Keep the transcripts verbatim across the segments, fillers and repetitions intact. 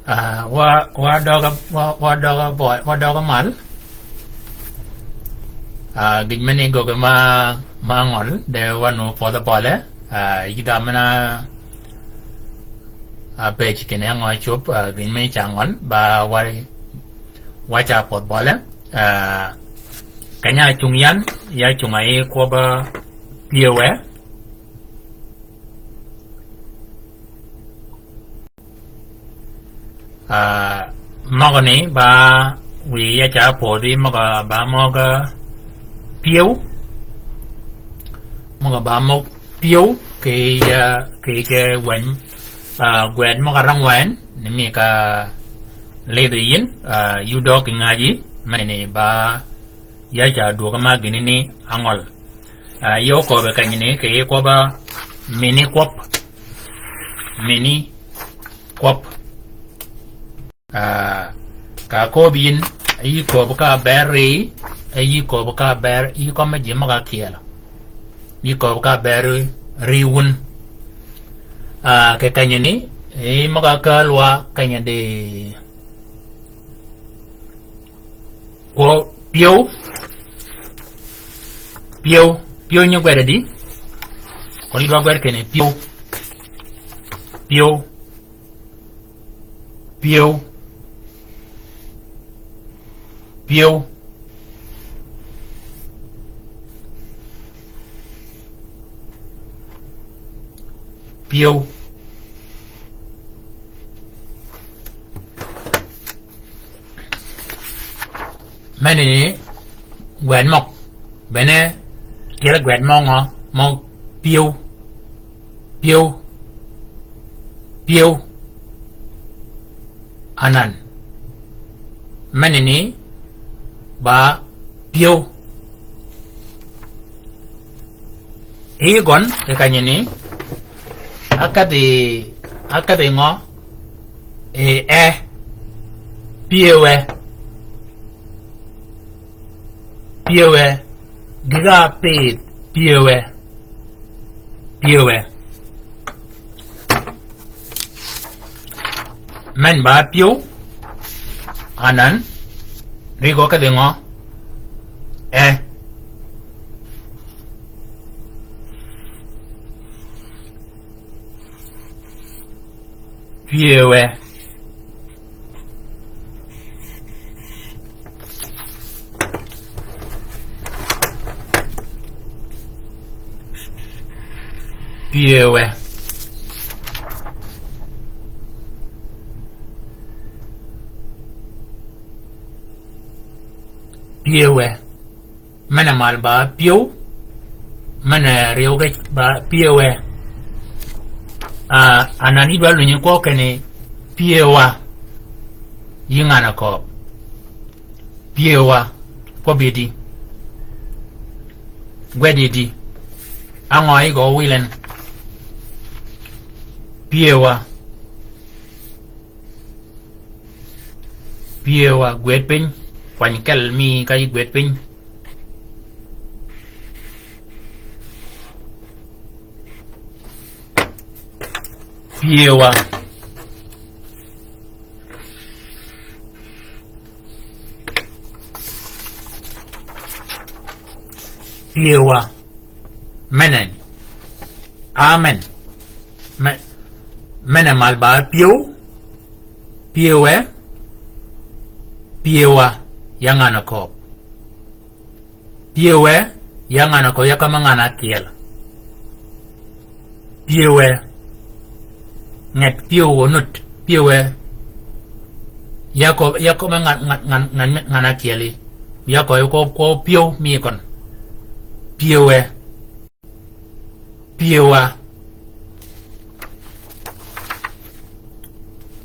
Ah, wa, wa døg, wa, wa døg bø-, wa døg mal. Ah, gïj meni gøggi ma, ma ngøl, de wa nu pødhe bøle. Ah, yïdha men-a, ah, page kinni ngø cub, ah, gïj meni ca ngøl, ba wa, wa ca pødh bøle. Ah, keny-a cung yan, ya cung-a yi kwøbb-a pyëwe. Ah, møgø ni ba wiy ya ca pödhi møg-a ba møg-a pyëw. Møg-a ba møg pyëw kì, ah, kì, kì weny. Ah, gwed møg-a rangwen ni mi ka lidhi yin, ah, yudø kì ngaji, meni ba ya ca dwøg-a ma gïni ni angøl. Ah, yø köbbi kenyi ni kì yi kwøbb-a mini kwøb. Mini kwøb. Ah, ka köbbi yin, yi köbbi ka ber ri, yi köbbi ka ber, yi kømmi ji møg-a kyel. Yi köbbi ka ber ri wun. Ah, kì kenyi ni, yi møg-a kälwa kenyi di Kwøb pyëw. Pyëw. Pyëw nyi gwed adi. Kwøb ni dwa gwed kinni pyëw. Pyëw. Pyëw. Pyëw. Pyëw. Meni ni gwed møg. Bene tyel gwed møg ngø, møg pyëw. Pyëw. Pyëw. Anan. Meni ni ba pyëw. Yi gøn, yi kenyi ni. Ákedhi, ákedhi ngø? E, e. Pyëwe. Pyëwe. Gïg-a pïdh. Pyëwe. Pyëwe. Men ba pyëw. Anan. Ri gø kedhi ngø? E. Pyëwe. Pyëwe. Pyëwe. Men-a mal ba pyëw. Men-a ryew ge ba pyëwe. A, anan yi dwa lunyi kwøb kinni pyëwa. Yi ngan-a kööb. Pyëwa. Kwøb yi di. Gwed yi di. Á ngø yi gø wilen? Pyëwa. Pyëwa, gwed piny. Kwany kel mi ka yi gwed piny. Pyëwa. Pyëwa. Menen. Amen. Me-, men-a mal ba pyëw. Pyëwe. Pyëwa. Ya ngan-a kööb. Pyëwe. Ya ngan-a kööb, ya kømmi ngan-a kyel. Pyëwe. Nget pyëw onut. Pyëwe. Ya kø-, ya kømmi ngan-, ngan-, ngan-, ngan-, ngan-a kyeli. Ya kø-, kø-, kø pyëw mi køn. Pyëwe. Pyëwa.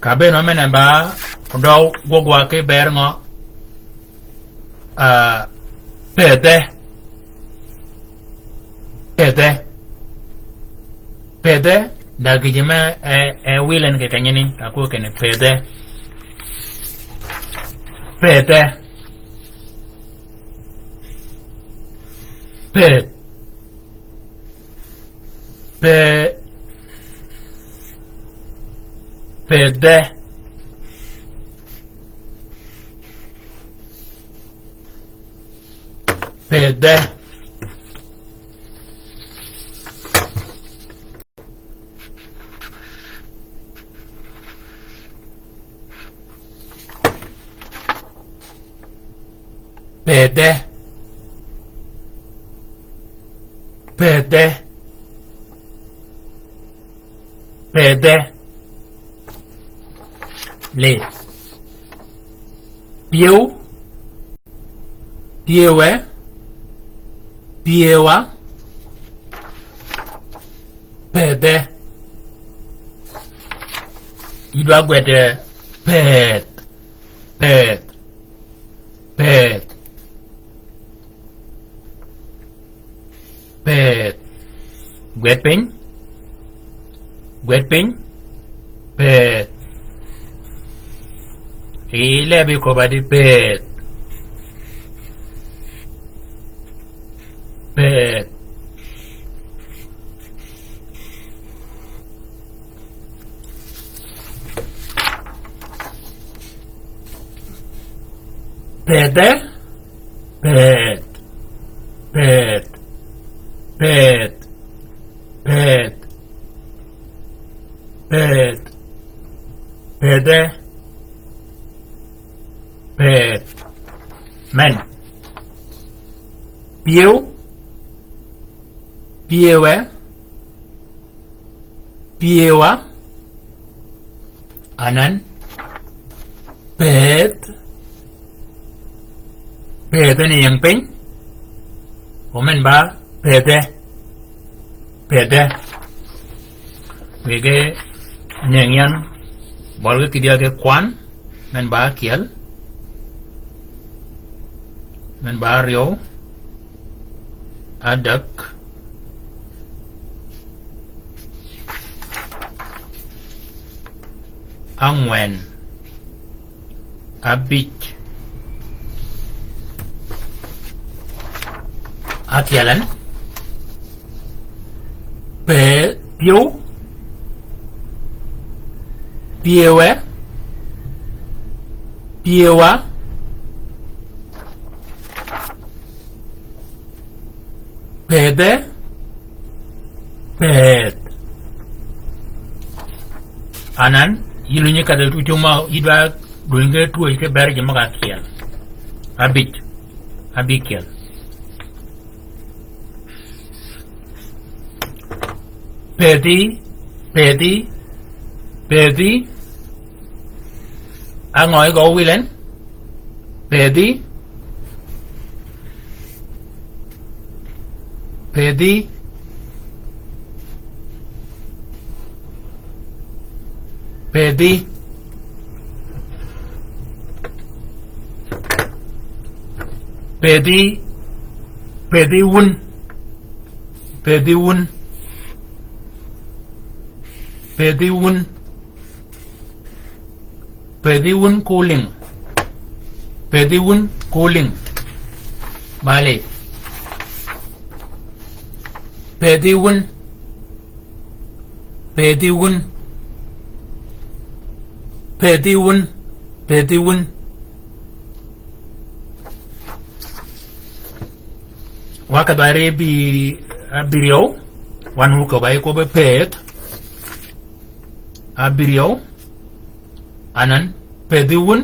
Ka bënn men-a ba døw gwøgwa ki ber ngø? Ah, pëdhe. Pëdhe. Pëdhe. Da gïjø me e, e wilen kì kenyi ni, ka kwøb kinni pëdhe. Pëdhe. Pëdh. Pe-, pëdhe. Pëdhe. Pëdhe. Pëdhe. Pëdhe. Lid. Pyëw. Pyëwe. Pyëwa. Pëdhe. Yï dwa gwed, eh, pëth. Pëth. Pëth. Pëth. Gwed piny. Gwed piny. Pëth. Ileb i koba di pëth. Pëth. Pëdhe. Pëth. Pëth. Pëth. Pëth. Pëth. Pëdhe. Pëth. Men. Pyëw. Pyëwe. Pyëwa. Anan. Pëth. Pëdhe ni ying piny. O men ba pëdhe. Pëdhe. Wege nying yan. Bøl ge kidi a ge kwan. Men ba ákyel. Men ba áryew. Ádäg. Ángwen. Ábïj. Ákyel en. Pe-, pyëw. Pyëwe. Pyëwa. Pëdhe. Pëth. Anan, yï lunyi kadh-a tucong ma, yï dwa lunyi ge twöj ki bër ji møg-a ákyel. Ábïj. Ábïkyel. Pëthi, pëthi, pëthi. Angø i gø wil en? Pëthi. Pëthi. Pëthi. Pëthi. Pëthi wun. Pëthi wun. Pëthi wun. Pëthi wun kuling. Pëthi wun kuling. Bale. Pëthi wun. Pëthi wun. Pëthi wun. Pëthi wun. Wa ka dwari bi, abiryew. Wan wu ka ba yi ko be pëth. Abiryew. Anan, pëthi wun.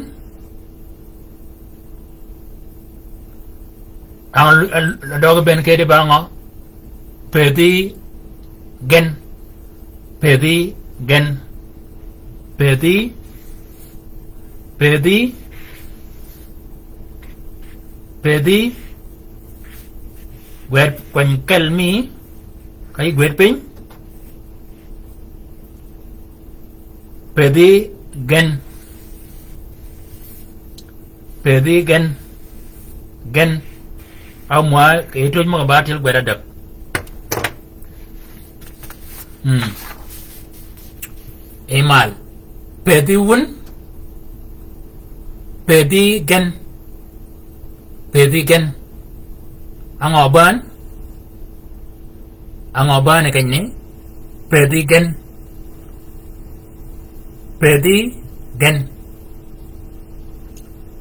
Ang l-, l-, døg ben kedi ba ngø? Pëthi gen. Pëthi gen. Pëthi. Pëthi. Pëthi. Gwed kwany kel mi. Ka yi gwed piny. Pëthi gen. Pëthi gen. Gen. Amwa, kì twöj møg-a ba tyel gwed adäg. Hmm. Imal. Pëthi wun. Pëthi gen. Pëthi gen. Angø bän? Angø bän kenni? Pëthi gen. Pëthi gen.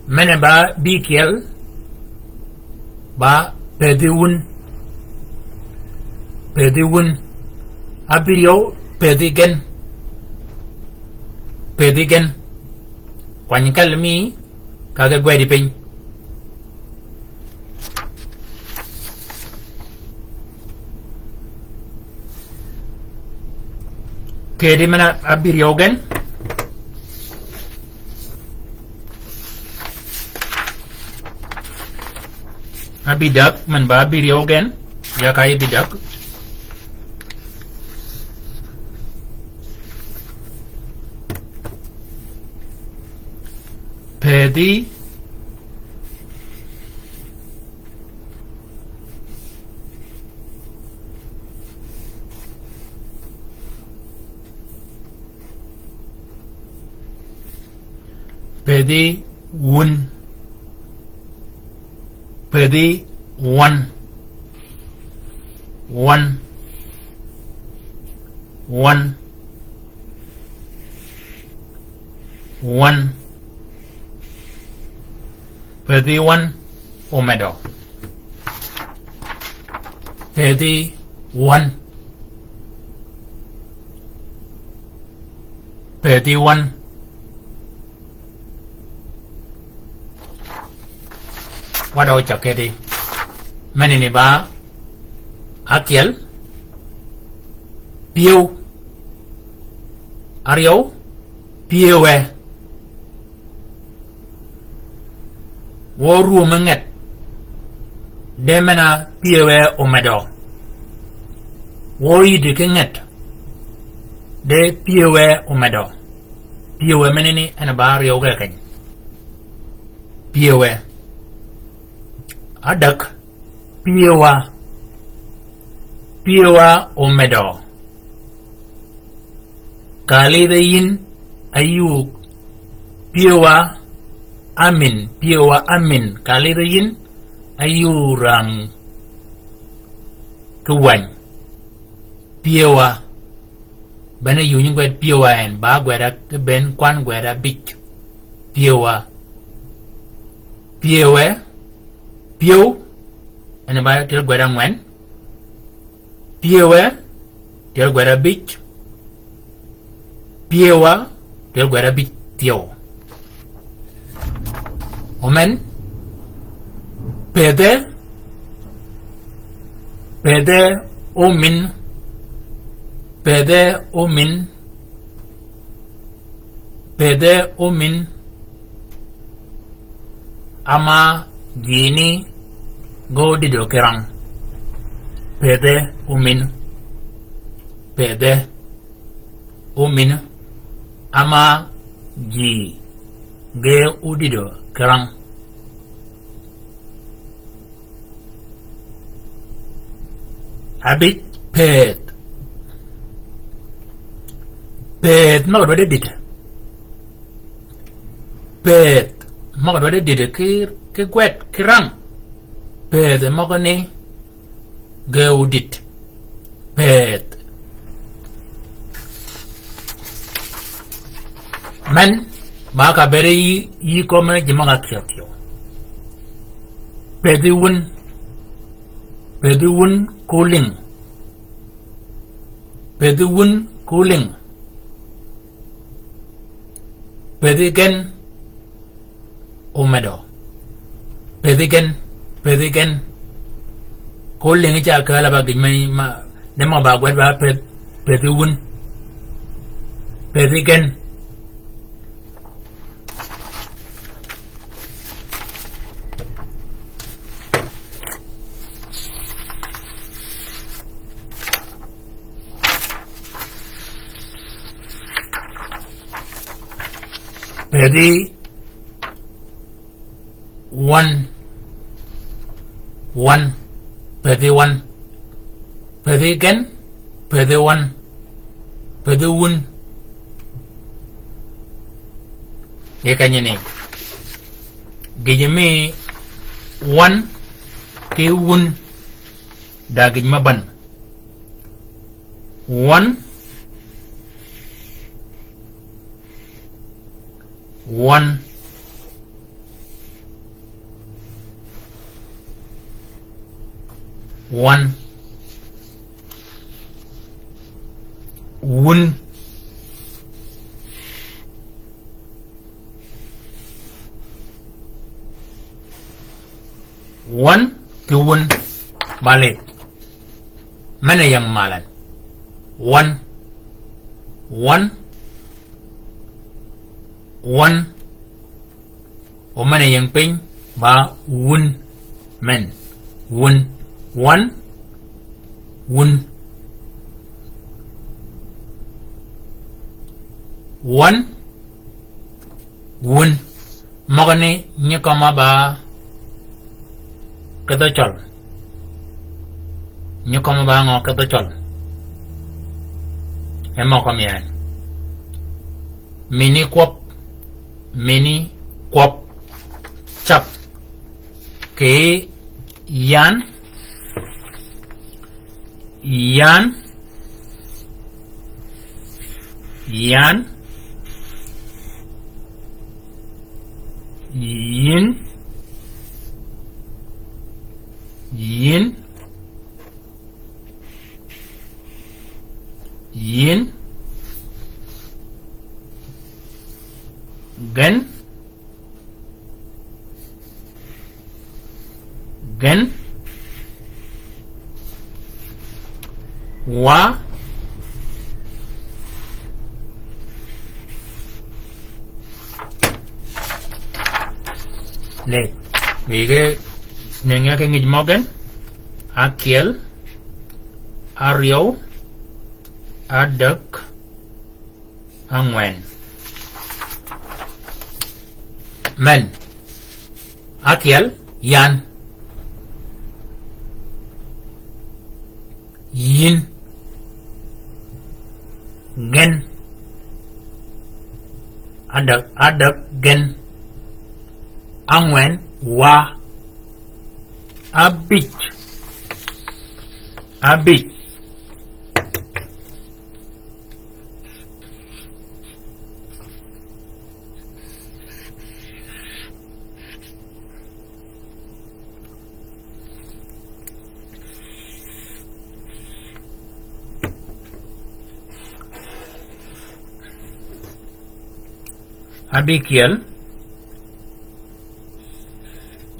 Mene ba bikyel. Ba Pëthi wun. Pëthi wun. Abïryew, pëthi gen. Pëthi gen. Kwany kal mi, ka ge gwedi piny. Kedi men-a abïryew gen. Abïdäg, men ba abïryew gen. Ya ka abïdäg. Pëthi. Pëthi wun. Pëthi wun. Wun. Wun. Wun. Pëthi wun. Omedo. Pëthi wun. Pëthi wun. Wa dø cag kedi. Menini ba. Akyel. Pyew. Aryew. Pyewe. Wø rume nget. De men-a pyewe omedø. Wø yïddi ki nget. De pyewe omedø. Pyewe menini en ba aryew ge keny. Pyewe. Adäg. Pyewa. Pyewa omedø. Ka lidhe yïn ayug. Pyewa amin, pyewa amin. Ka lidhe yïn ayug rang ki wäny. Pyewa. Bene yï nyi gwed pyewa en, ba gwed a ki ben kwan gwed abij. Pyewa. Pyewe. Pyew. En ba tyel gwed angwen. Pyewe. Tyel gwed abij. Pyewa. Tyel gwed abij. Thyew. Omen. Pëdhe. Pëdhe omin. Pëdhe omin. Pëdhe omin. Ama gïni ge ódïdø ki rang. Pëdhe omin. Pëdhe omin. Ama gï ge ódïdø ki rang. Abij, pëëdh. Pëëdh møg-a dwaddi dïdø. Pëëdh møg-a dwaddi dïdø ki, ki gwed, ki rang. Pëëdh møgø ni ge ódït. Pëëdh. Men, ba ka bëëde yï, yï kömi ji møg-a kyel thyew. Pëthi wun. Pëthi wun kulïng. Pëthi wun kulïng. Pëthi gen. Omedø. Pëthi gen, pëthi gen. Kulïng ca kääl a ba gïj me, ma, de mø ba gwed ba pëth, pëthi wun. Pëthi gen. Pëthi wun. Wun. Pëthi wun. Pëthi gen. Pëthi wun. Pëthi wun. Yi kenyini. Gïj mi wun ki wun. Da gïj me bän. Wun. Wun. Wøn. Wun. Wøn ki wun. Malith. Men-a ying malän. Wøn. Wøn. Wøn. O men-a ying piny ba wun. Men. Wun. Wøn. Wun. Wøn. Wun. Møgø ni nyi kømma ba ki dhø cøl. Nyi kømma ba ngø ki dhø cøl. E møgø mi en. Mini kwøb. Mini kwøb. Cap. Kì yan. Yan. Yan. Yin. Yin. Yin. Gen. Gen. Wa. Leth. Wïge, nengi ki ngij møgen. Ákyel. Áryew. Ádäg. Ángwen. Men. Ákyel, yan. Yin. Gen. Ádäg, ádäg, gen. Ángwen, wa. Ábïj. Ábïj. Abikel.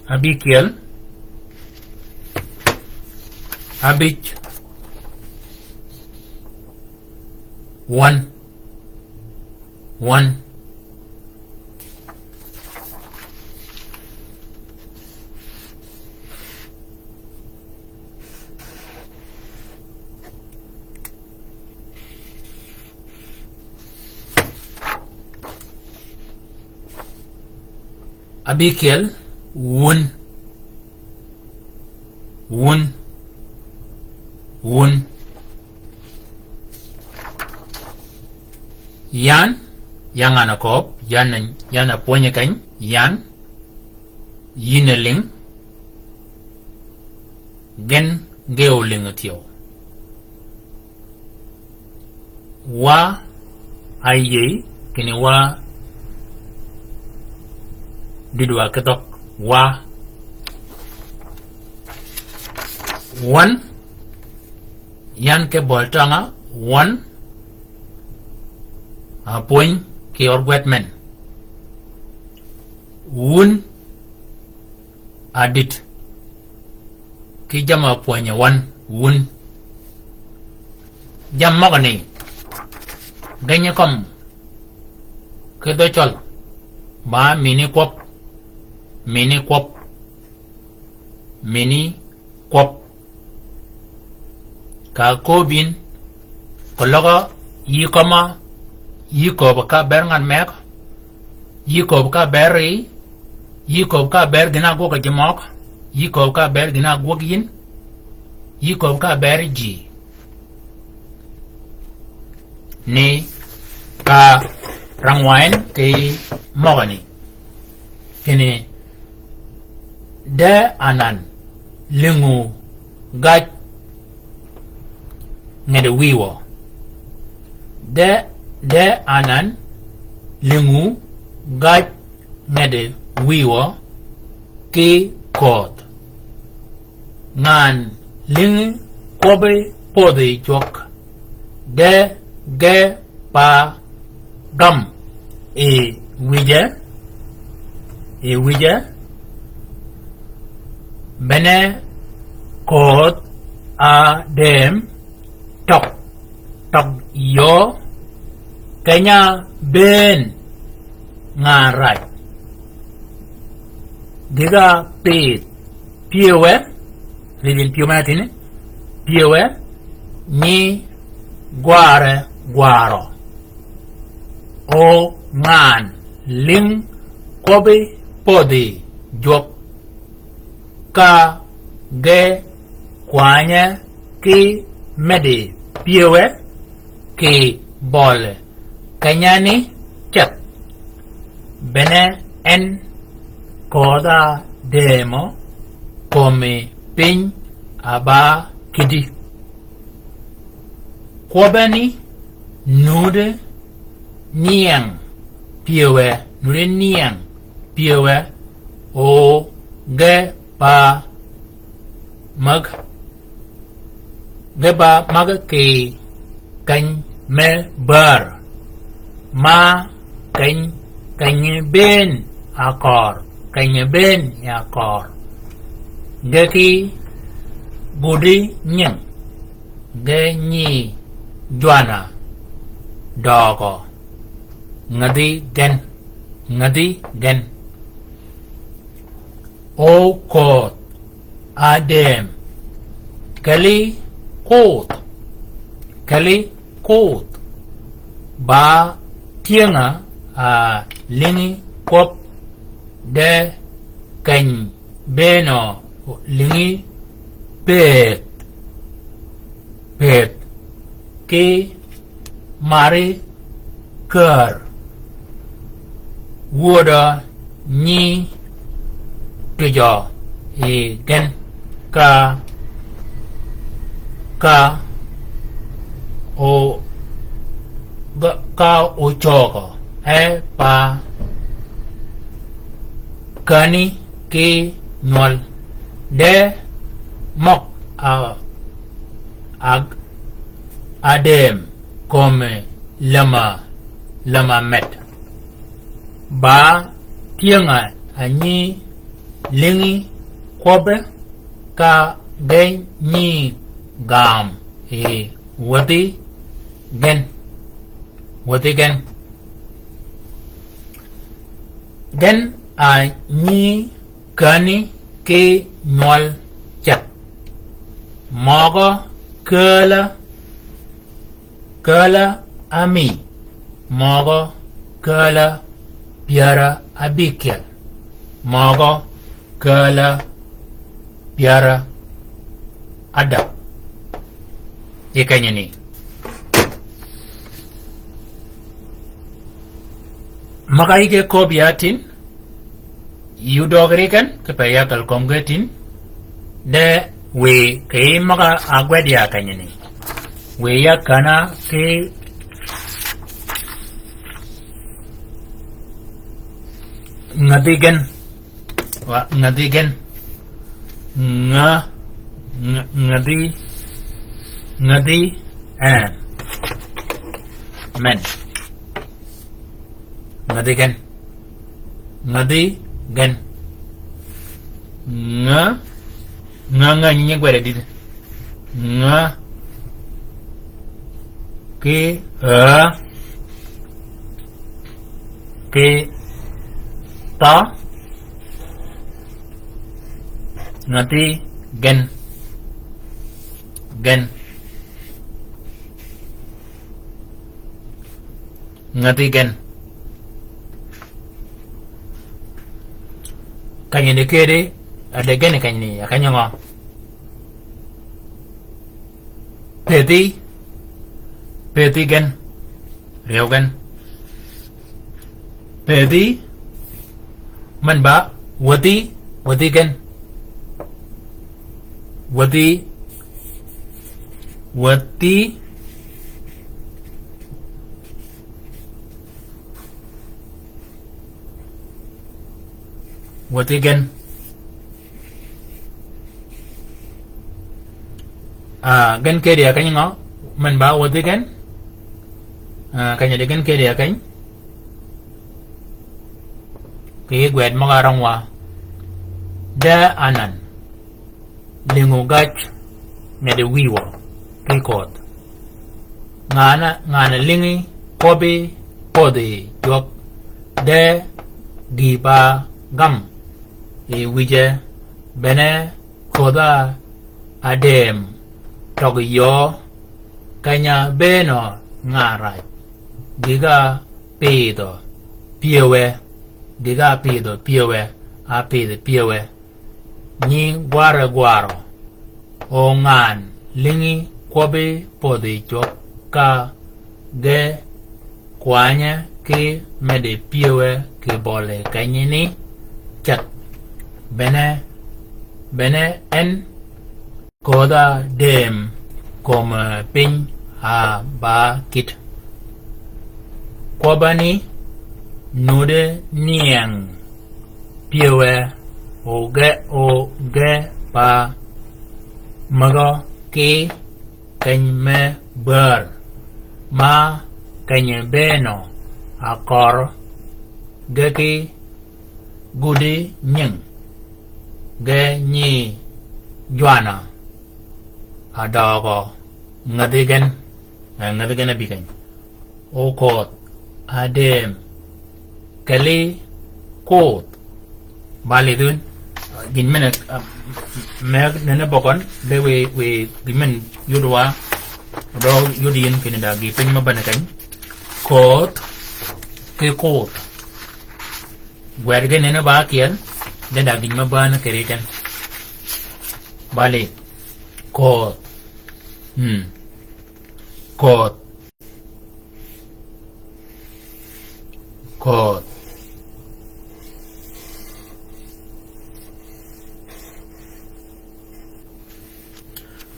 Abikel. Abij. Wøn. Wøn. Abikel, wun. Wun. Wun. Yan, yan a kööb, yan, yan a pwönyi keny, yan, yin a lïng, gen ge olïng thyew. Wa, ayei, kinni wa, dïdwa ki dhøg, wa. Wøn, yan ki bøl tønga, wøn, a pwöny ki ör gwed men. Wun, adït. Ki jamm-a pwönyi wøn, wun. Jammì møgø ni, ge nyi kømmi ki dhø cøl, ba mini kwøb, mini kwøb, mini kwøb. Ka kööb yïn, keløg yï kømmi, yï kööb ka ber ngan meg, yï kööb ka ber ri, yï kööb ka ber gïn-a ágwøg ji møg, yï kööb ka ber gïn-a ágwøg yïn, yï kööb ka ber ji. Ni ka rangwaen ki møgø ni. Kinni, de anan lïngu gaj ngede wïwø. De, de anan lïngu gaj ngede wïwø ki köödh. Ngan Lïngi kwøbbi podhi jwøk, de ge pa gam yi wïje, yi wïje, bene köödh a dëëm tøg, tøg yöö, keny-a bëën ngan raj. Gïg-a pïdh pyëwe, ridin pyëwe na tïni, pyëwe, nyi gware gwarø. O ngan lïng kwøbbi podhi jwøk, ka ge kwanye ki medi pyëwe ki bøli keny-a ni ceth. Bene en köödh-a dëëmø kömi piny a ba kïdï. Kwøbbe ni nuddi nïëng pyëwe, nuddi nïëng pyëwe, o ge ba mäg, ge ba mäg kì keny me bär, ma keny, keny bëën akør, keny bëën akør. Ge ki gudi nying, ge nyi jwana døgø. Ngädhi gen, ngädhi gen. O köödh a dëëm, kelli kudh, kelli kudh, ba tyëng-a lïngi kwøb, de keny bëën-a lïngi pëëdh, pëëdh ki mari kär, wödø nyi tujø yi gen ka, ka o, ka, ka ocögø e pa kani ki nywøl. De møg a, a, a dëëm kömi lämø, lämø med. Ba tyëng-a nyi lïngi kwøbbe ka ge nyi gam yi wäthi gen, wäthi gen. Gen a nyi kani ki nywøl ceth. Møgø kääl-a, kääl-a ámi, møgø kääl-a pyär ábïkyel, møgø kääl-a pyär ádäg. Yi kenyini. Møg-a yïge köbbi ya tïn, yï odøggi ri ken, kipe ya kal kömi ge tïn, de wiy kì yï møg-a ágwed ya kenyini. Wiy ya kän-a ki ngädhi gen. Wa, ngädhi gen. Ngä, ngä, ngädhi, ngädhi, eh. Men. Ngädhi gen. Ngädhi gen. Ngä, ngä, ngä, nyi gwede dïd. Ngä. Ki, ä. Ki, ta. Ngädhi gen. Gen. Ngädhi gen. Kenyini kedi, a de gen kenyini, a keny ngø? Pëthi, pëthi gen, ryeew gen. Pëthi, men ba, wäthi, wäthi gen. Wäthi, wäthi, wäthi gen. Ah, gen kedi a keny ngø, men ba wødhi gen. Ah, keny di gen kedi a keny. Ki gwed møg-a røngwa. De anan. Lïngu gaj, medi wïwø, ki ködh. Ngan-a, ngan-a lïngi, kwøbbi, pödhi, jwøk. De, gï ba, gam. I wïje, bene, ködha, adem, tøg yöö, keny-a bëënø, ngan raj. Gïg-a, pïdhø, pyëwe. Gïg-a pïdhø, pyëwe. A pïdhø, pyëwe. Nyi gwarø gwarø. O ngan, lïngi, kwøbbi, pödhi, jwøk, ka, ge, kwanye, ki, medi, pyëwe, ki bøli, kenyi ni, ceth. Bene, bene, en, ködha, dem, kömi, piny, a, ba, kït. Kwøbani, nude, nieng, pyëwe, oge, oge, pa, møgø, ki, keny me, bär, ma, keny bëënø, akør, ge ki, gudi, nying, ge nyi, jwanø, adøgø, ngädhi gen, eh, ngädhi gen abi keny. Oködh, adem, kelli, koth. Ba lidh wun, gïn men-a, ah, me nene bøgøn, de wi, wi, gïn men yudwa, dø yud yïn kinni da gï piny me bane keny. Ködh, ki koth. Gwed gen nene ba ákyel, de da gïn me bane keri ken. Ba lidh, ködh. Hmm. Ködh. Ködh.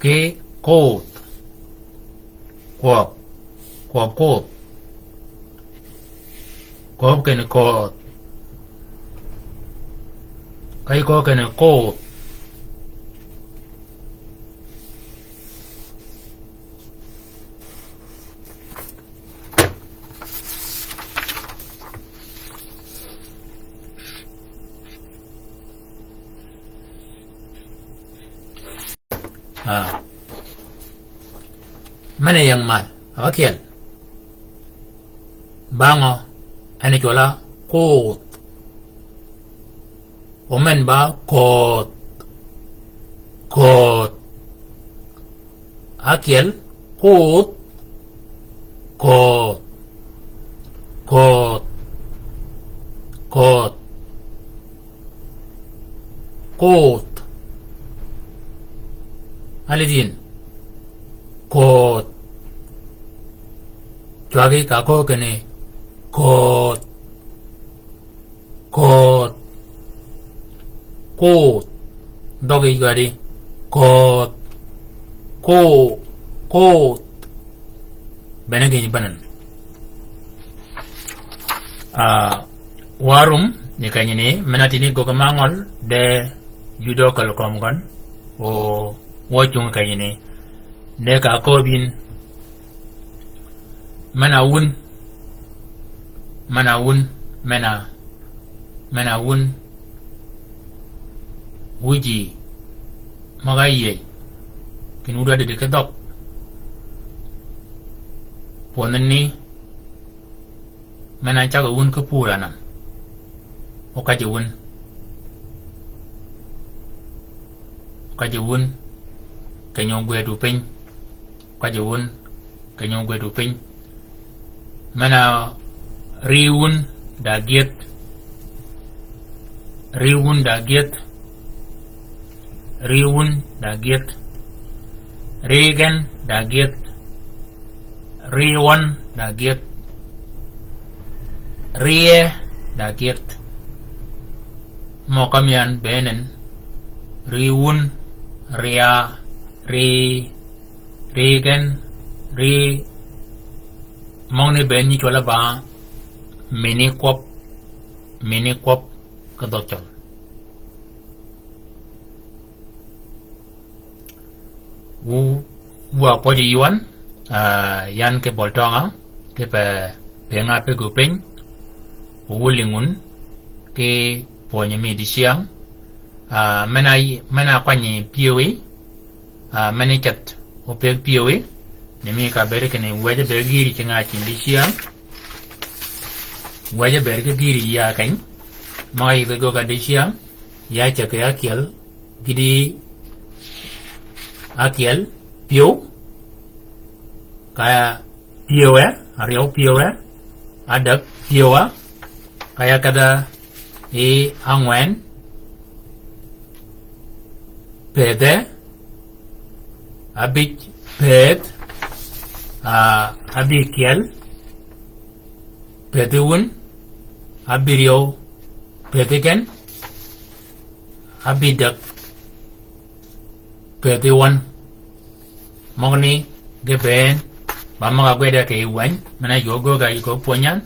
Ki koth. Kwøb. Kwøb koth. Kwøb kinni ködh. Ka yi ködh kinni koth. Ah. Men-a ying mal, ákyel. Ba ngø, en cwøl-a koth. O men ba ködh. Ködh. Ákyel, koth. Ködh. Ködh. Ködh. Koth. Alidh yïn. Ködh. Cwagi ka ködh kinni. Ködh. Ködh. Koth. Dhøggi ywadi. Ködh. Ko-, koth. Bene gïnyi banan. Ah, wa rum, ni kenyini, men-a tïni göggi ma ngøl, de yudø køl kömi gøn, o, wa cung kenyini. De ka köbbi yïn, men-a wun. Men-a wun, men-a, men-a wun. Wïji. Møg-a yiej. Kinni wud ádïdï ki dhøg. Pwönhani. Men-a caggi wun ki pur anan. Okajji wun. Okajji wun. Keny-a ogwëdu piny. Okajji wun, keny-a ogwëdu piny. Men-a ri wun da gyëdh. Ri wun da gyëdh. Ri wun da gyëdh. Ri gen da gyëdh. Ri wøn da gyëdh. Rie da gyëdh. Mø ka myan benen. Ri wun, ria, ri Ri gen, ri møgani be nyi cwøl-a ba, mini kwøb, mini kwøb, ki dhøg cøl. Wu Wa pwøj yi wan, ah, yan ki bøl tønga, ki pe, pe nga pe gu piny, wu lingun, ki pwønyi mi dicyäng, ah, men a, men a kwanyi pyëwí, ah, men a ceth, o peg pyëwí, ni mi ka beri kini wëje be gïri ki nga cin dicyäng, wëje beri ki gïri ya keny, ma yi ki go ka dicyäng, ya ceth ki akyel, gïti akyel, pyëw, ka pyëwe, aryew pyëwe, adäg pyëwa, ka ya kedha yi angwen, pëdhe, abij pëdh, ah, abikyel, pëthi wun, abiryew, pëthi gen, abidäg, pëthi wan. Møgani, ge bënn, ba møg-a gwed ya kì wänyi, men a yöö göög-a yi köög pwönyan,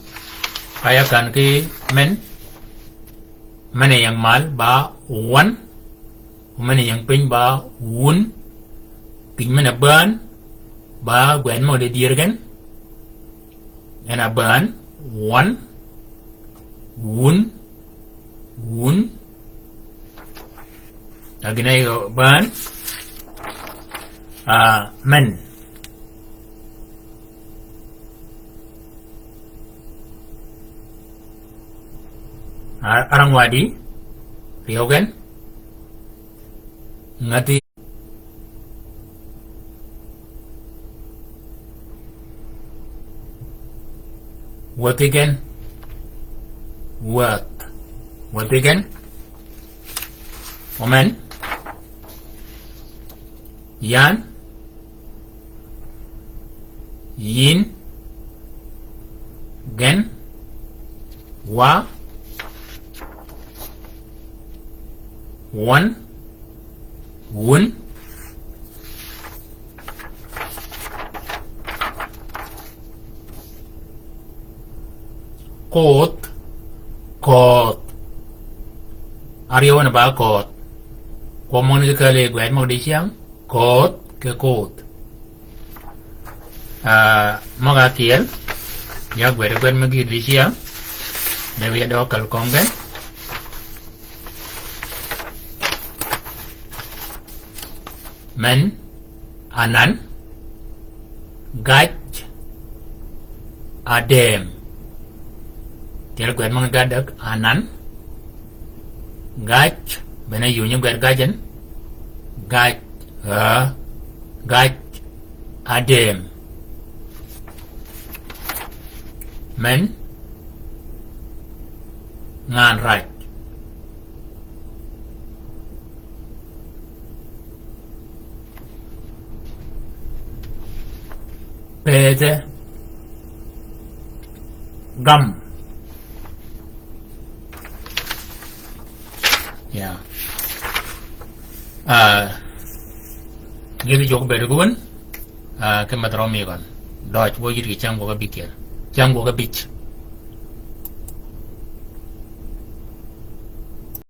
ka ya kan ki men, men a ying mal, ba wan, men a ying piny, ba wun, kiny men a bään, ba gwed møg-a di dyër gen, en a bään, wan, wun, wun. A gïn-a ying bään, ah, men. Ah, arang wadi, ryew gen, ngäthi. Wäthi gen. Wäth. Wäthi gen. Amen. Yan. Yin. Gen. Wa. Wan. Wun. Koth, koth. Aryew ni ba koth. Kwøb møgani ki kääl yi gwed møg-a dicyäng, koth, ki koth. Ah, møg-a akyel, ya gwed gwed møg-a dicyäng, de wiy-a dø kal kömi gen. Men, anan, gaj, adem. Tyel gwed møgani ge adäg, anan, gaj, bene yunyi gwed gaj en, gaj, ah, gaj, adem. Men, ngan raj. Pëdhe. Gam. Ya. Ah, gïti jwøk bëëd gøn, ah, ki mädh rømi gøn. Døøj, wø yïd kì cäng gwøg ábïkyel. Cäng gwøg ábïj.